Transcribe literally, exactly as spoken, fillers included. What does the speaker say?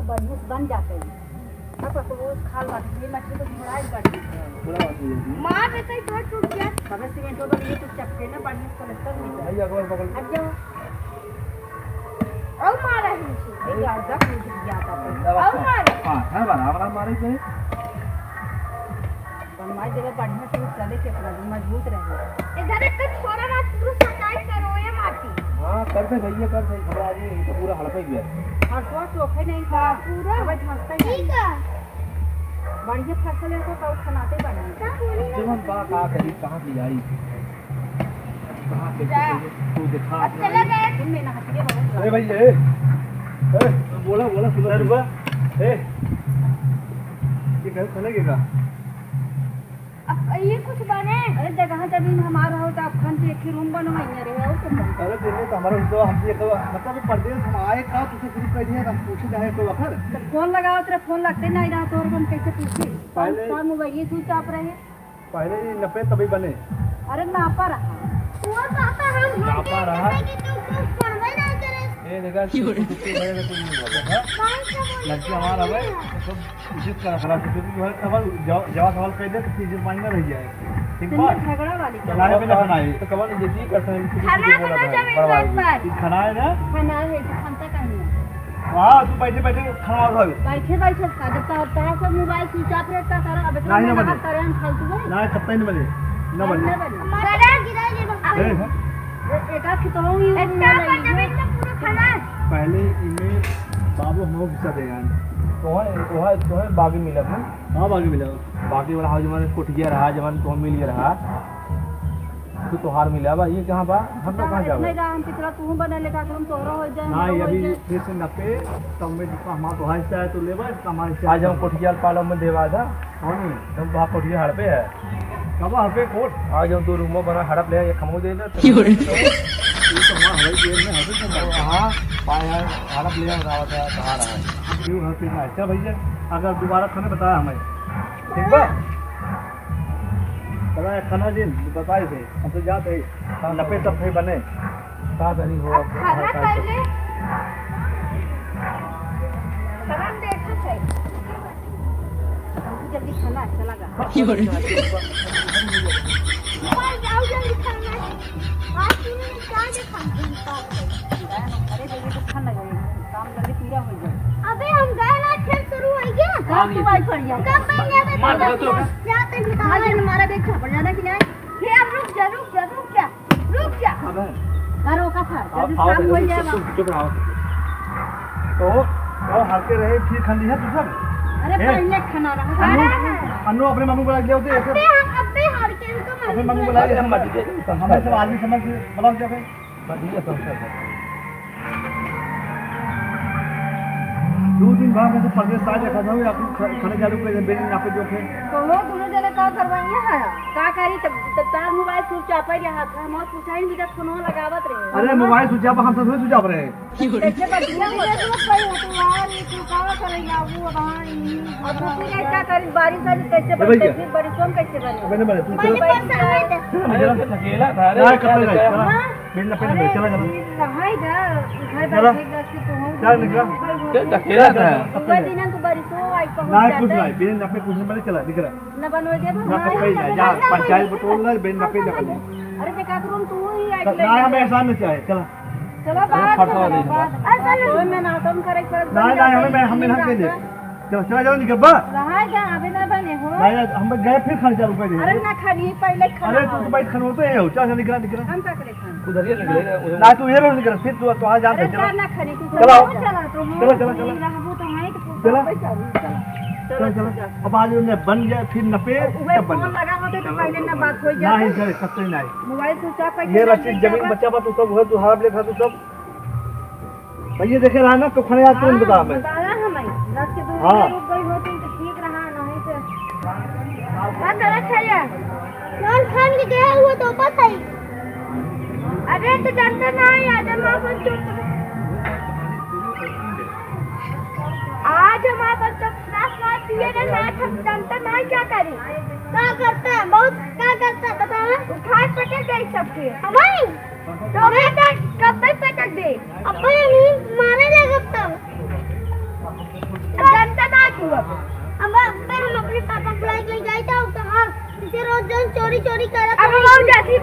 बढ़िया से बन जाते हैं। अब कुछ खाल बाटे, ये मछली तो घुड़ाई बाटे। पूरा बात हो जाती है। मार देते हैं, घर टूट गया। सबे सीमेंट पर ये तो चपके ना, बढ़िया से प्लास्टर नहीं करे। भैया, अगल बगल। हट जाओ। और मारा है मुझे। ये गर्दा टूट गया था। और मार। हाँ, है बराबर मारे थे। बनवाई देबे, बढ़िया से चले के अपना भी मजबूत रहे। इधर एक तो छोरा ना पूरा सफाई करो ये माटी। हाँ, कर दे भैया, कर दे। हमरा आज ये तो पूरा हड़पे गया। हड़पवा चोखे नहीं का। हाँ, पूरा। अब धंसता ही ठीक नहीं। है। बढ़िया फसल है तो कब खनाते बढ़िया। का बोली ना? जवन बा का करी, कहाँ से आई? कहाँ से जा। तू दिखा अब अपना चला ये। गए। तुम में ना हटिए बहुत ए भाई, ए। ए, बोला, बोला, सुनो। सर, बा। ए। ये घर चले गए का? अब ये कुछ बने? अरे जगह जमीन हमार हो तो अब खन के एक ही रूम बनवाइए रहे, और कुछ बने? अरे देखो तो हमारा तो हमसे एक, मतलब परदेश हम आए का, तुझे शुरू कर दिया, हम पूछे जाए तो अखर। तो फोन लगाओ, तेरा फोन लगते नहीं रहा, तो और हम कैसे पूछे? पहले का मोबाइल ये स्विच ऑफ रहे? पहले ये नपे तभी बने। अरे नापा रहा। वो पापा हम नापा रहा। कि तू कुछ करबे ना करे। ए देखा, तू, तू, तू, तू, तू, तू, तू, लड़की हमारा है, तो इज्जत का रखना चाहिए, क्योंकि वह सवाल, जवा-, जवाब सवाल कह दे, तो फिर इज्जत मायने रह जाए। ठीक बात? झगड़ा वाली। चलाए पे ना बनाए। तो कवन इज्जत ही करता है, किसी खाना की बोला बनाओ था, जमीन बड़वाई। पर। ये खाना है ना? खाना है, तो खानता का नहीं है। हाँ, तू बैठे बैठे खाना खाओ। बैठे बैठे खा, जब तक तोरा सब मोबाइल स्विच ऑफ रहता, सारा अब इतना नहीं, ना मेहनत बने। करे, हम फालतू है। ना, कब तक नहीं बने? ना बने। नहीं बने। हमारा गिरा ये ए, बाबा। ए-, एक आँख तो हम ही इतना नहीं बने, है। तो पूरा खाना। पहले इमे बाबू हमको हिस्सा दे यार। तोहे, तोहे, तोहे बागी मिला ना? हाँ, बागी मिला। बागी वाला हाउस जवन कोठिया रहा, जवन तोहे मिल गया रहा। तू तोहार मिला बा, ये कहाँ बा? हम लोग कहाँ जाबे? इतना हम पिछला तू बना लेखा, हम तोहरा हो जाए, ना, हम ये हो अभी जाए। फिर से नपे, तब में जितना हमारा तोहार हिस्सा है, तू लेबा, इसका हमारा हिस्सा आज है। हम कोठिया पालम में देवा था। कौन में? हम वहाँ कोठिया हड़पे है। कब हड़पे कोट? आज हम दो रूमो बना हड़प ले, एक हमको दे दे। क्यों रे? ये तो हमारा हवाई जेल में हड़पे तो हाँ, पाया, हड़प ले, रहा था, कहाँ रहा है? क्यों हड़पे ना? अच्छा भैया, अगर दोबारा खाने बताया हमें, ठीक बा? पता है, खाना जी, बताए थे, हम तो जाते हैं, नपे तब थे बने। का करी हो अब अब खाना हड़ताल पे? पहले, खाना हम देखा थे। जल्दी खाना, चला जा। क्यों रे? भाई, जाओ जल्दी खाना। आज तूने क्या देखा? अरे, जल्दी तो खाना जाए, काम जल्दी पूरा हो जाए। अबे, हम गए ना, फिर शुरू हो गया। काम तू आई पड़ गया। कब भाई, मैं मार दो तो। क्या तैयार है? तुम्हारा देख, पड़ जाना कि नहीं? ये अब रुक जा, रुक जा, रुक जा। रुक जा। अबे। करो का था, आओ, जल्दी आओ, काम हो चुप, जाएगा। चुप, चुप रहो। तो, तो हर के रहे, फिर खाली है तू सब? अरे, ए? पहले खाना रहा। अनु, अनु अपने मामू बुला के ले आओ तो, ऐसे अबे, हम अबे हर के इनको अपने मामू मामू बुला के बुला के हम मत दीजिए। हम सब आदमी समझ के बुला के दे। बढ़िया संस्था है। दो दिन बाद में तो परदेश आ देखा था, या फिर ख-, खड़े चालू कर दे, बेटी यहाँ पे जो थे। तो वो दोनों जने का करवाइए है? का करी तब, तब तार मोबाइल स्विच ऑफ ही रहा था, हम और पूछा ही नहीं, फोन लगावत रहे। अरे मोबाइल स्विच ऑफ, हम सब स्विच ऑफ रहे। कैसे बतिया हो? ये तो भाई हो तो यार, ये तू का करेगा वो भाई? अब वो फिर ऐसा करी, बारिश आ जाए, कैसे ए भैया। बनते? फिर बारिशों में कैसे बने? अबे नहीं बने, तू भाई, चला। पैसा नहीं दे। अरे, तो ढकेला था, अरे, ना, क्या कपड़े नहीं, लगा? चला। हाँ? बेन अपने अरे, में, चला, चला। ये कहाँ है इधर? घर चला। बैठे, घर से तो हम चल, निकला। चल, ढकेला था। चला, चला, सुबह दिन हम तो बारिशों आई पहुँच ना, कुछ जाता है। नहीं, बेन अपने कुछ नहीं बने, चला, निकला। न बनवे दे, ना, कपड़े नहीं, जा, पंचायत बटोर ले, बेन अपने निकल। अरे, देखा करो, तू ही आई ना, हमें एहसान नहीं चाहिए, चला। चलो, बात फटका करो, दे बात। दूंगा। असल में ना तुम करे, करे नहीं, नहीं, हमें, हमें, हमें, हम नहीं दे। चलो, चला जाओ, निकल बा। रहा क्या? अबे ना बने हो। नहीं, हम गए फिर खाने चालू कर दिए। अरे ना खानी, पहले खाना अरे, तू खाओ। तो भाई खाने होते हैं, चल, चल, निकल, निकल। हम का करे खाना? उधर ही निकले, उधर। ना, तू ये रोड निकल, फिर तू, तू आ जा, अरे चलो। ना, ना खानी, तू चलो। चलो, चलो, चलो, चलो। रहबो तो वहीं तो चलो। पैसा नहीं, चलो। चलो, चलो। चलो। अब आज उन्हें बन गया, फिर नपे, उहे तब बन फोन गया। लगा होते तो पहले ना बात हो ना, जाती। इधर, कत्ते नहीं। मोबाइल स्विच ऑफ करके ये रख रसीद देते जमीन बा। बचा बा, तू सब, उहे तू हड़प लेखा, तू सब। भैया देखे रहा ना, तो खड़े आज तुरंत हाँ, बता हमें। बताया हमें। रात के दो हाँ। बजे रुक गई होती तो ठीक रहा, नहीं तो। का करत है ये? कौन खान के गया हुआ तो पता ही। अरे तो जानता ना है, आज हम आपन चुप। आज हम आपन चुप नाच नाच पिए रे नाच, हम जानता ना है क्या करी। का करता है? बहुत का करता है, बताओ। उठा पटक गई सबके। हमारी? तो मैं तो कब तक पटक दे? अबे नहीं, मारे लगे तब। अब, अब हम अपने पापा को बुलाई के ले जाई तो कहाँ? इसे रोज रोज चोरी चोरी करत अब हम जाती